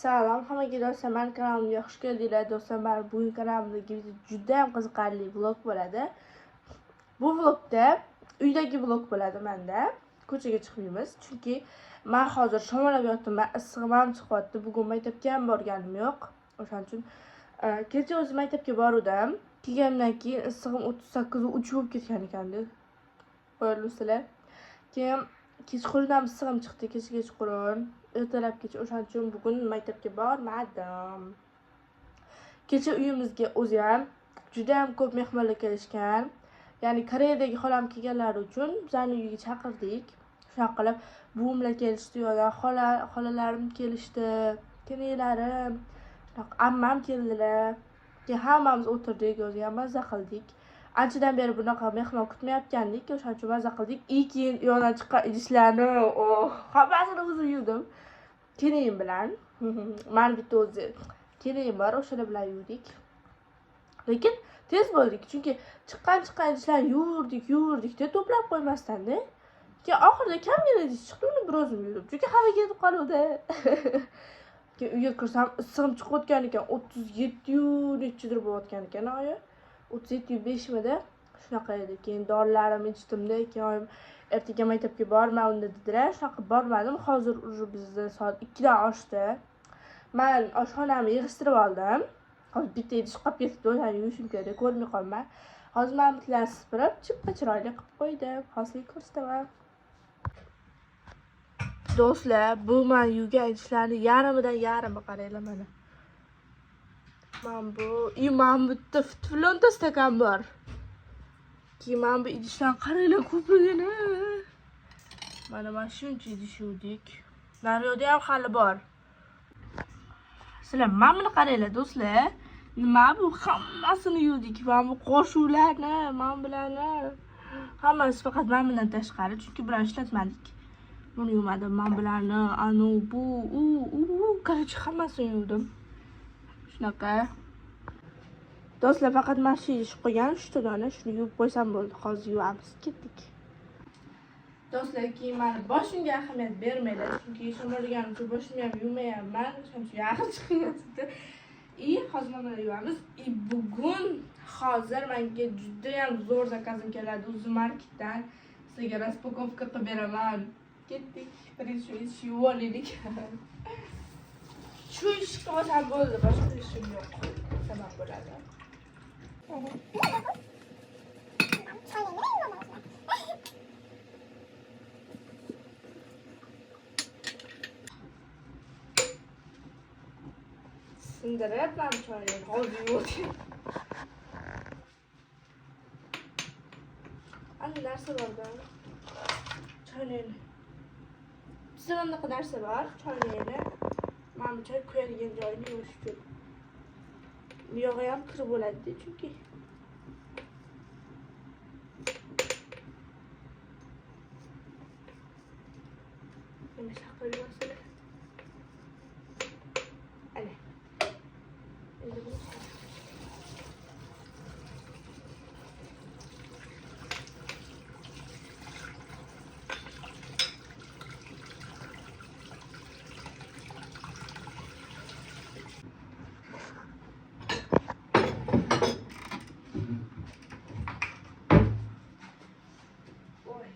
Salom hammaga do'stlar, mani kanalimga xush keldinglar. Do'stlar, mani bugun kanalimdagi juda ham qiziqarli vlog bo'ladi. Bu vlogda uydagi vlog bo'ladi menda. Ko'chaga chiqmaymiz, chunki men hozir shamollab yotibman, issig'im ham chiqyapti. Bugun maktabga ham borganim yo'q. O'shaning uchun kecha o'zi maktabga boruvdim. Kelganimdan keyin issig'im 38,3 bo'lib ketgan ekanda. Qo'yilsizlar. Keyin kechqurun ham issig'im chiqdi, kecha kechqurun. Ertalabgacha, o'shaning uchun bugun maktabga bormadim. Kecha uyimizga o'zi ham juda ham ko'p mehmonlar kelishgan. Ya'ni Koreyadagi xolam kelganlari uchun bizani uyga chaqirdik. Shunaqa qilib buvimlar kelishdi, yo'q, xolalarim kelishdi, kelinlarim, shunaqa ammam keldilar. Keyin hammamiz o'tirdik, o'zi ham mazza qildik. Anchadan beri bunaqa mehmon kutmayotgandik, o'shaning uchun mazza qildik. И keyin u yoqdan chiqqan idishlarni, hammasini o'zim yuvdim. Kelinim bilan. Mani bitta o'zi kelinim bor, o'shalar bilan yuvdik. Lekin tez bo'ldik, chunki chiqqan idishlarni yuvurdik-da, to'plab qo'ymasdan-da. Keyin oxirida kamgina idish chiqdi, uni bir o'zim yuvdim. Chunki hamma ketib qoluvdi. Keyin uyga kirsam issig'im chiqayotgan ekan, 37 yu nechidir bo'layotgan ekan oyi. 37,5 midi? Shunaqa edi. Keyin dorilarimni ichdimda, keyin oyim ertaga maktabga borma unda dedilar. Shunaqa bormadim. Hozir уже bizda soat 2 dan oshdi. Men oshxonamni yig'ishtirib oldim. Hozir bitta idish qolib ketibdi, o'shani yuvishim kerak, ko'rmay qolman. Hozir men bilan sipirib, chippa chiroyli qilib qo'ydim. Hozir ko'rsataman. Do'stlar, bu men yuvgan idishlarni yarmidan yarmi qaranglar mana. Mana bu, mana bitta teflonta stakan bor. Keyin mana bu idishlarni qaranglar ko'pligini. Mana shuncha idish yuvdik. Naryoqda ham hali bor. Sizlar mana buni qaranglar do'stlar. Nima bu? Hammasini yuvdik. Mana bu qoshiqlarni, mana bularni. Hammasi faqat mana bundan tashqari, chunki bularni ishlatmadik. Buni yuvmadim, mana bularni, anu, bu, u, короче, hammasini yuvdim. Shunaqa. Do'stlar, faqat mana shu idish qo'ygan, 3 dona, shuni yuvib qo'ysam bo'ldi. Hozir yuvamiz, ketdik. Do'stlar, keyin meni boshimga ahamiyat bermanglar, chunki shamollaganim uchun boshimni ham yuvmayapman, o'shaning uchun yag'im chiqyapti. И hozir mana buni yuvamiz. И bugun hozir menga juda ham zo'r zakazim keladi Uzu Marketdan. Sizlarga распаковка qilib beraman. Ketdik. Birinchi shu ishni yuvib olaylik. Shu ishni qilib olsam bo'ldi, boshqa ishim yo'q. Tamam bo'ladi. Sindiryapman choyni, hozir yuvib. Ana narsa bor-da. Choynakni. Bizda bunaqa narsa bor, choynakni. Mana bu choy quyadigan joyini yuvish uchun. Bu yog'i ham kir bo'ladi-da, chunki. Nima saqlab yuvasizlar? Ana. Endi buni Oy.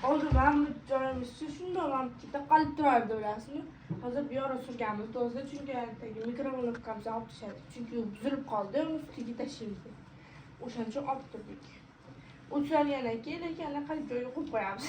Oldin mana bu joyimiz shundoq mana bu qolib turardi, bilasizmi? Hozir bu yoqqa surganmiz do'stlar, chunki tagi mikrovolnovkamizni olib tashladik. Chunki u buzilib qoldi, uni ustiga tashlaymiz. O'shaning uchun olib turdik. U tuzalgandan keyin lekin yana qaytib joyiga qo'yib qo'yamiz.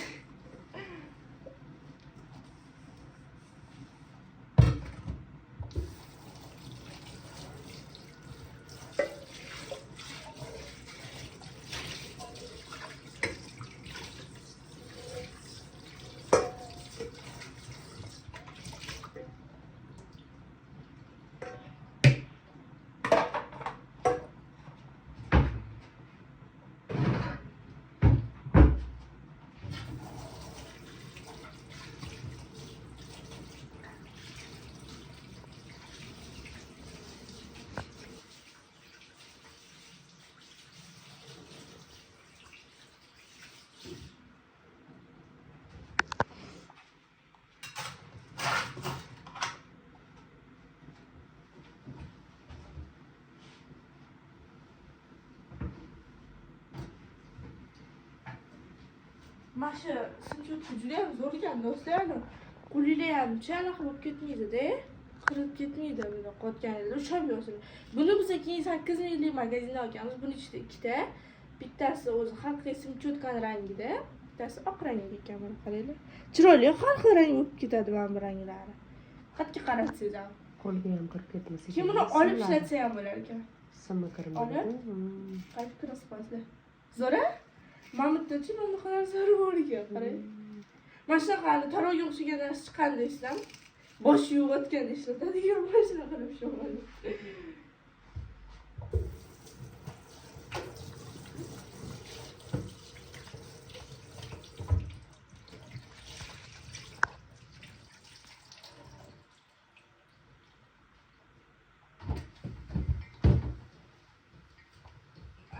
Mana shu simchotka juda ham zo'r ekan do'stlar. Qo'linglar ham anaqa bo'lib ketmaydi-da. Qirib ketmaydi buni qotganingizda ushlab yurasizlar. Buni biz keyin 8 minglik magazindan olganmiz. Buni ichida ikkita. Bittasi o'zi haqiqiy simchotkani rangida, bittasi oq rangda ekan, mana qaranglar. Chiroyli, har xil rang bo'lib ketadi mana bu ranglari. Xatga qaratsangiz ham. Qo'lga ham kirib ketmasa. Keyin buni olib ishlatsa ham bo'lar ekan. Simi kirmaydi. Olib? Qaytib kirasiz qo'yasizlar. Zo'ra? Mana bu yerdachi mana bunaqa narsalar bor ekan, qarang. Mana shunaqa hali taroqga o'xshagan narsa chiqqan deysizlar. Bosh yuvayotganda ishlatadigan mana shunaqa qilib ishlaydi.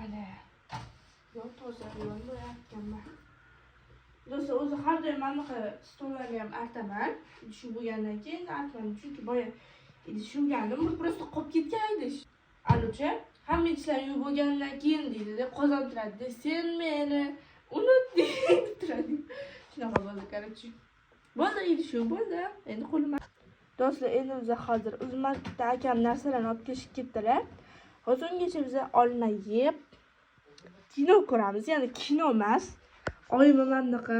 Ana. Yo'q, toza yo'lni artganman. Do'stlar, o'zi har doim mana bunaqa stollarni ham artaman. Idish yuvgandan keyin artmadim, chunki boya idish yuvgandim, bu просто qolib ketgan idish. Alucha, hamma idishlarni yuvib bo'lgandan keyin deydi-da, qozon turadi, sen meni unutding deb turadi. Shunaqa bo'ldi, короче. Bo'ldi, idish yuvib bo'ldi. Endi qo'lim. Do'stlar, endi biz hozir Uzmarketda akam narsalarni olib kelishib ketdilar. Hozir ungacha biz olma yeb kino ko'ramiz. Ya'ni kino emas. Oyim mana bunaqa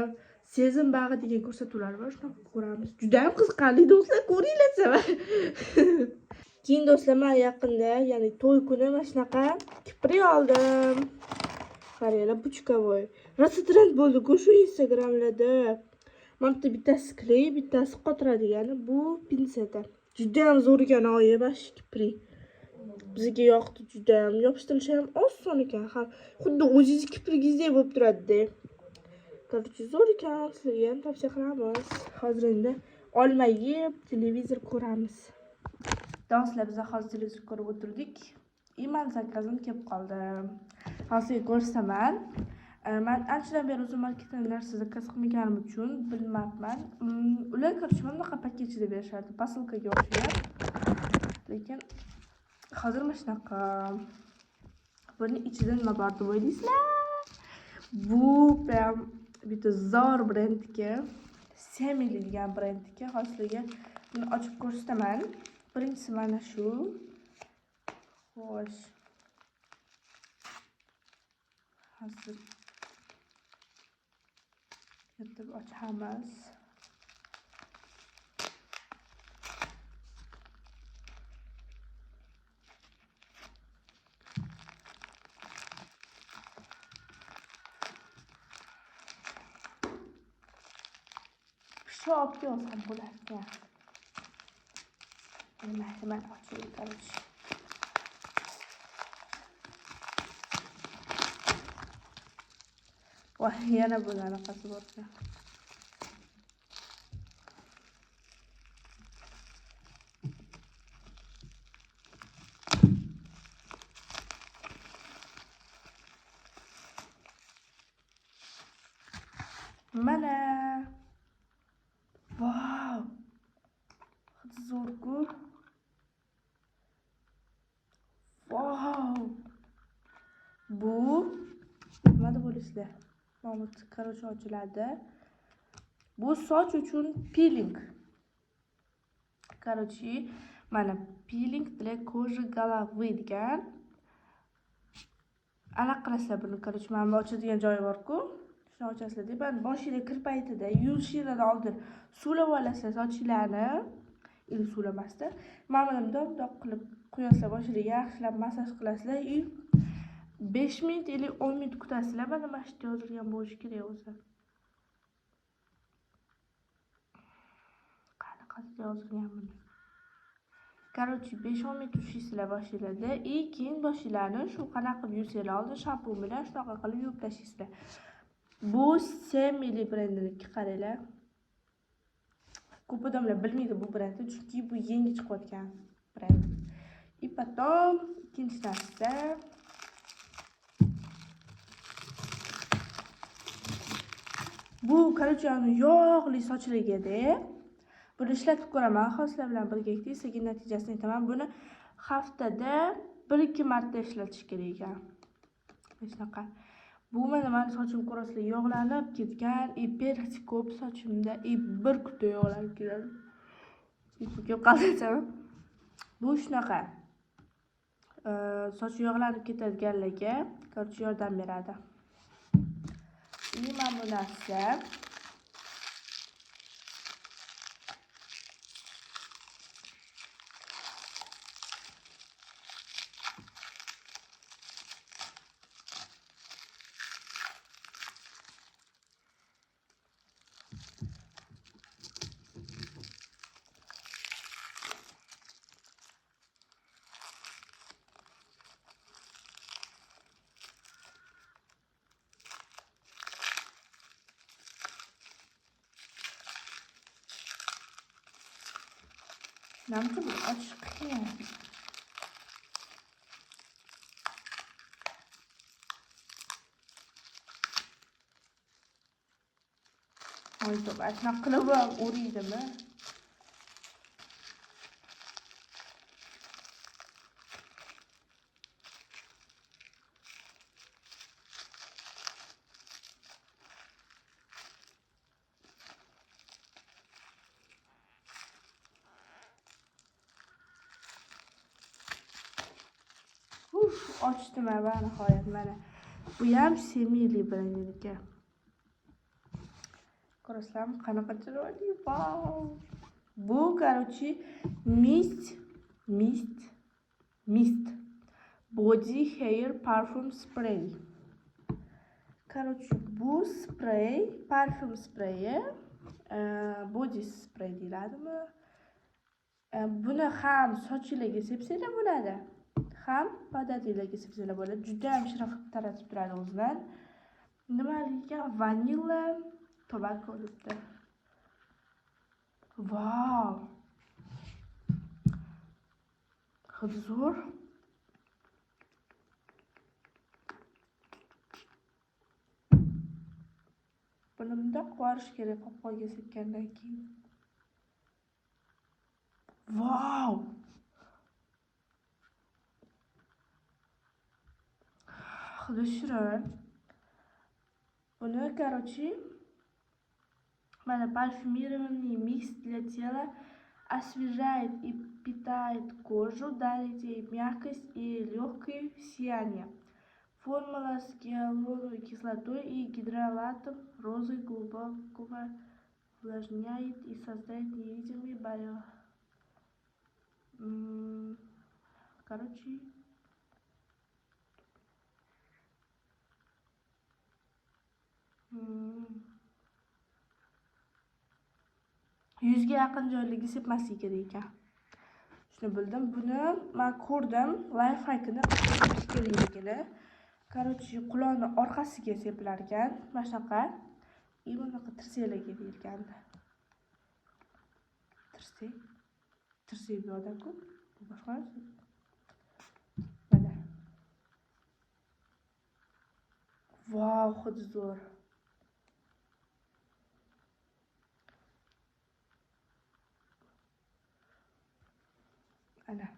Sezim bag'i degan ko'rsatuvlar bor, shunaqa ko'ramiz. Juda ham qiziqarli do'stlar, ko'ringlar. Keyin do'stlar, men yaqinda, ya'ni to'y kuni mana shunaqa kipri oldim. Qaranglar, buchkavoy. Rosa trend bo'ldi-ku shu Instagramlarda. Mana bitta bittasi kley, bittasi qotiradigani, bu pinseta. Juda ham zo'r ekan oyi, mana shu kipri. Bizga yoqdi juda ham. Yopishtirilishi ham oson ekan, ham xuddi o'zingiz kiprigingizdek bo'lib turadi-da. Короче, zo'r ekan, sizlarga ham tavsiya qilamiz. Hozir endi olma yeb televizor ko'ramiz. Do'stlar, biz hozir televizor ko'rib o'tirdik. Iman zakazim kelib qoldi. Hozir ko'rsataman. Men anchadan beri o'zim marketdan narsa zakaz qilmaganim uchun bilmabman. Ular короче mana bunaqa paketchida berishardi, posilkaga o'xshagan. Lekin hozir mana shunaqa. Buni ichida nima bor deb o'ylaysizlar? Bu prям bitta zo'r brendniki, Semili degan brendniki. Hozir sizlarga buni ochib ko'rsataman. Birinchisi mana shu. Xo'sh. Hozir yirtib ochamiz. Pichoq olib kelsam bo'larkan. Mayli, man ochaylik, короче. Voy, yana buni anaqasi bor ekan. Mana. Vau! Hidi zo'r-ku. Vau! Bu nima deb o'ylaysizlar? Mahmud, короче, ochiladi. Bu soch uchun piling. Короче, mana piling для кожи головы degan. Anaqa qilasizlar buni, короче, mana bu ochadigan joyi bor-ku. Shuni ochasizlar deb, mana boshinglar kir paytida yuvishinglardan oldin suvlab olasizlar sochinglarni. Ili suvlamasda. Mana buni bundoq qilib qo'yasizlar, boshinglarga yaxshilab massaj qilasizlar и 5 minut ili 10 minut kutasizlar. Mana shu yerda yozilgan bo'lishi kerak o'zi. Qanaqasiga yozilgan buni? Короче, 5-10 minut ushlaysizlar boshinglarda и keyin boshinglarni shu qanaqa qilib yuvsanglar oldin shampun bilan shunaqa qilib yuvib tashlaysizlar. Bu Semili brendiniki, qaranglar. Ko'p odamlar bilmaydi bu brendni, chunki bu yangi chiqayotgan brend. И потом ikkinchi narsa bu, короче, yog'li sochlarga-da. Buni ishlatib ko'raman, hozir sizlar bilan birgalikda sekin natijasini aytaman. Buni haftada 1-2 marta ishlatish kerak ekan. Shunaqa. Bu mana meni sochim ko'rasizlar, yog'lanib ketgan, perxti ko'p sochimda, bir kunda yog'lanib ketadi. Ko'p qoldi. Bu shunaqa. Sochi yog'lanib ketadiganlarga, короче, yordam beradi. И mana bu narsa. Namcha bu ochish qiyin. Voy tavba, shunaqa qilib ham o'riydimi? Uf, ochdim va nihoyat mana. Bu ham Semili brendiniki. Ko'rasizlarmi qanaqa chiroyli? Vau! Bu, короче, mist body hair parfum spray. Короче, bu spray, parfum sprayi, body spray deyiladimi? Buni ham sochinglarga sepsanglar bo'ladi. Ham badaniga sepsanglar bo'ladi. Juda ham shirin hid taratib turadi o'zidan. Nimalik ekan? Vanilla tobacco debdi. Vau! Hidi zo'r. Buni bundoq qovurish kerak qopqog'iga sepgandan keyin. Vau! Hidi shirin. Buni, короче, mana парфюмированный микс для тела освежает и питает кожу, дарит ей мягкость и легкое сияние. Формула с гиалуроновой кислотой и гидролатом розы глубоко увлажняет и создает невидимый барьер. Короче, yuzga yaqin joylarga sepmaslik kerak ekan. Shuni bildim. Buni men ko'rdim, lifehackini qilish kerakligini. Короче, quloqni orqasiga sepilar ekan, mana shunaqa. И bunaqa tirsaklarga deyilgandi. Tirsak. Tirsak bu yoqda-ku. Bu boshqa narsa. Mana. Vau, hidi zo'r. Ana.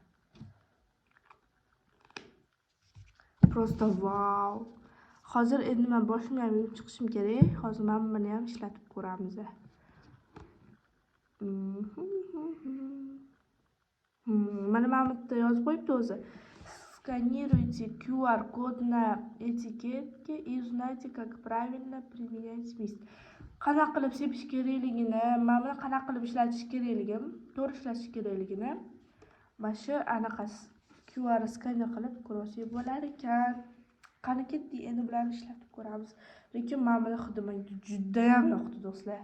Просто vau. Hozir endi men boshimni ham yuvib chiqishim kerak. Hozir men buni ham ishlatib ko'ramiz. Mana bu yerda yozib qo'yibdi o'zi. Сканируйте QR-код на этикетке и узнайте, как правильно применять мист. Qanaqa qilib sepish kerakligini, mana buni qanaqa qilib ishlatish kerakligini, to'g'ri ishlatish kerakligini mana shu anaqa QR skaner qilib ko'rsak bo'lar ekan. Qani ketdik, endi bularni ishlatib ko'ramiz. Lekin mana buni hidi menga juda ham yoqdi do'stlar.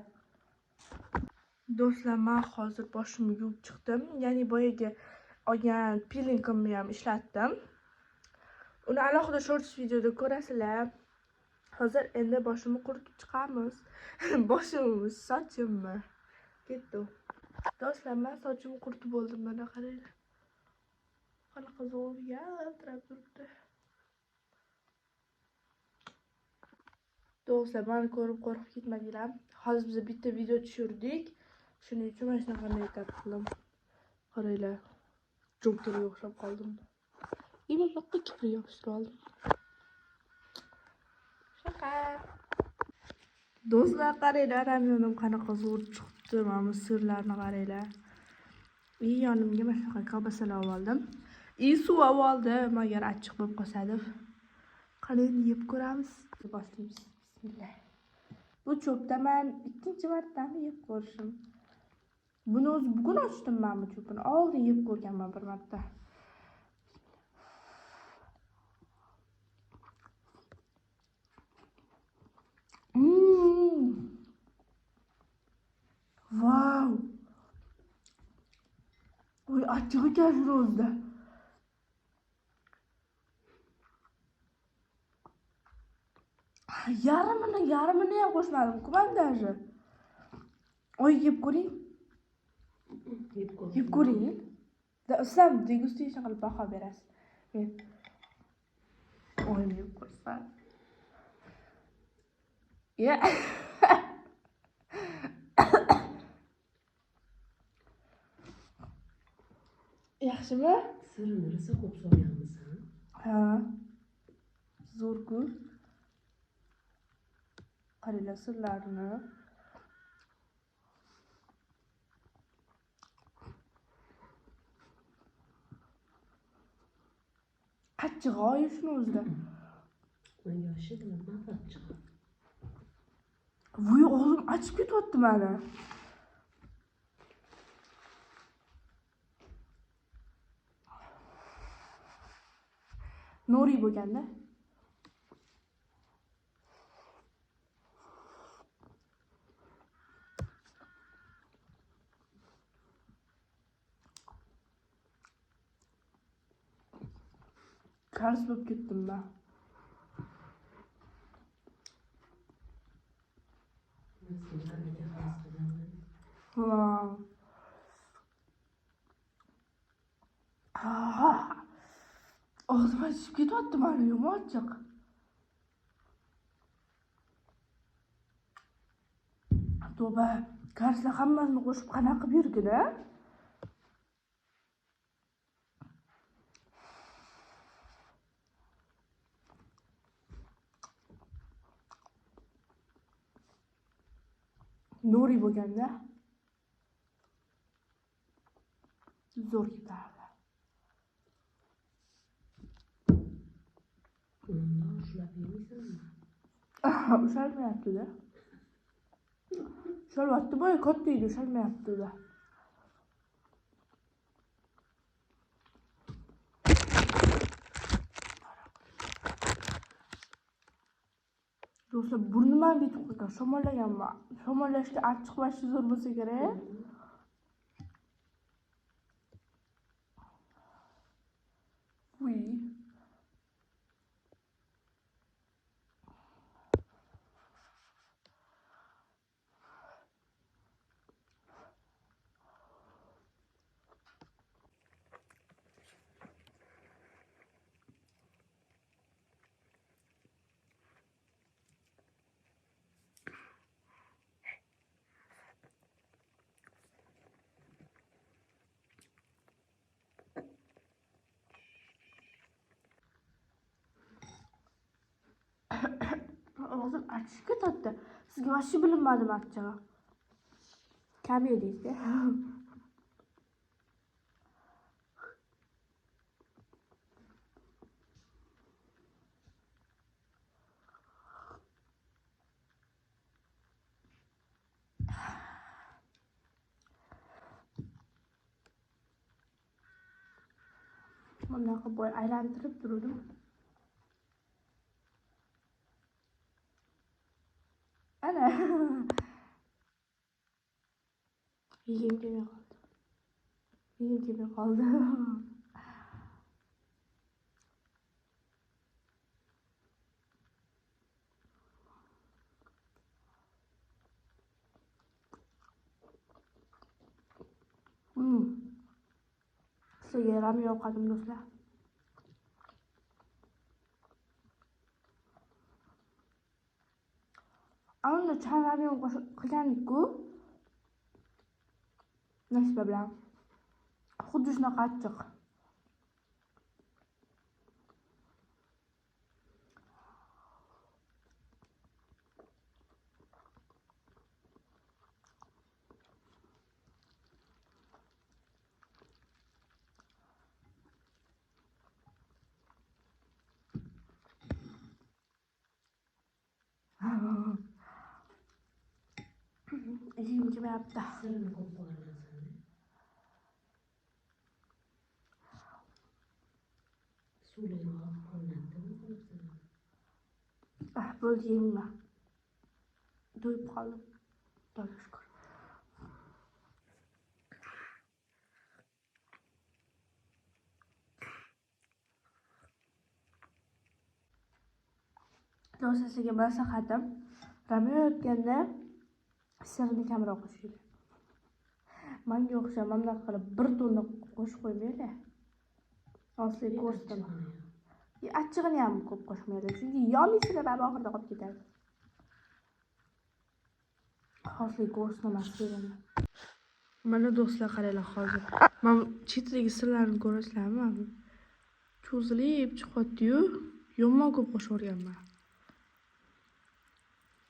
Do'stlar, men hozir boshimni yuvib chiqdim. Ya'ni boyagi olgan pilingimni ham ishlatdim. Uni alohida shorts videoda ko'rasizlar. Hozir endi boshimni quritib chiqamiz. Boshimni, sochimni. Ketdi. Do'stlar, men sochimni quritib bo'ldim, mana qaranglar. Qanaqa zo'r yaltirab turibdi. Do'stlar, meni ko'rib qo'rqib ketmadinglar. Hozir biz bitta video tushirdik. Shuning uchun mana shunaqa make-up qildim. Qaranglar. Jokerga o'xshab qoldim. Bunaqa kiprik yopishtirib oldim. Shunaqa. Do'stlar, qaranglar, ramyonim qanaqa zo'r chiqibdi. Mana bu sirlarni qaranglar. И yonimga mana shunaqa kolbasalar olib oldim. И suv olib oldim, agar achchiq bo'lib qolsa deb. Qani endi yeb ko'ramiz. Boshlaymiz. Bismillah. Bu cho'pda men ikkinchi martami yeb ko'rishim. Buni o'zi bugun ochdim men bu cho'pini. Oldin yeb ko'rganman bir marta. Vau! Oy, achchiq ekan shuni o'zida. Yarmini ham qo'shmadim-ku men даже. Oy, yeb ko'ring. Yeb ko'r. Yeb ko'ring. Siz ham degustation qilib baho berasiz. Men oyim yeb ko'rsa. Ya. Yaxshimi? Sirini rosa ko'p solganmisan. Ha. Zo'r-ku. Qaranglar sirlarini. Achchig'i oyi shuni o'zida. Menga вообще bilinmadi achchig'i. Vuy, og'zim achib ketyapti mani. Nori bo'lganda. Kars bo'lib ketdim man. Men seni havas qilaman. Wow. Ah. Og'zim achishib ketyapti mani, yomon achchiq. Tavba, karslar hammasini qo'shib qanaqa qilib yurgin, a? Nori bo'lganda zo'r ketardi. Unda ushlab yemaysanmi? Ushalmayapti-da. Ushalyapti, boya katta edi, ushalmayapti-da. Do'stlar, burnim ham bitib qolgan, shamollaganman. Shamollashda achchiq vashi zo'r bo'lsa kerak. Uy. Og'zim achishib ketyapti. Sizga вообще bilinmadimi achchig'i? Kam yedingiz-da. Bunaqa boy aylantirib turdim. Ana. Yegim kelmay qoldi. Yegim kelmay qoldi. Sizlarga ramyon yoqadim do'stlar. Unda chan ramyon qilgandik-ku. Nasiba bilan. Xuddi shunaqa achchiq. Yegim kelmayapti. Sirini ko'p qo'ygansan. Suvliroq qolinadimi qilibsan? Ah, bo'ldi, yemayman. To'yib qoldim. Xudoga shukur. Do'stlar, sizga maslahatim. Ramyon yeyotganda sirini kamroq qo'shinglar. Manga o'xshab mana bunaqa qilib bir tonna qo'shib qo'ymanglar. Hozir ko'rsataman. Achchig'ini ham ko'p qo'shmanglar, chunki yolmaysizlar, baribir oxirida qolib ketadi. Hozir ko'rsataman sizlarga. Mana do'stlar, qaranglar hozir. Mana chetidagi sirlarni ko'rasizlarmi? Cho'zilib chiqyapti-yu, yomon ko'p qo'shib yuborganman.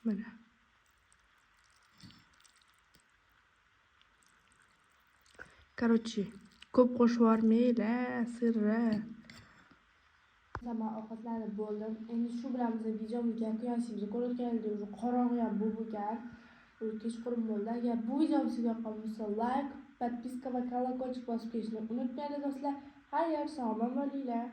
Mana. Короче, ko'p qo'shib yubormanglar sirri. Man ovqatlanib bo'ldim. Endi shu bilan biz videomizga yakun yasaymiz. Ko'rayotganingizdek, уже qorong'i ham bo'lib bo'lgan. Уже kechqurun bo'ldi. Agar bu videom sizga yoqqan bo'lsa, like, подписка va колокольчик bosib ketishni unutmanglar do'stlar. Xayr, sog'lom bo'linglar.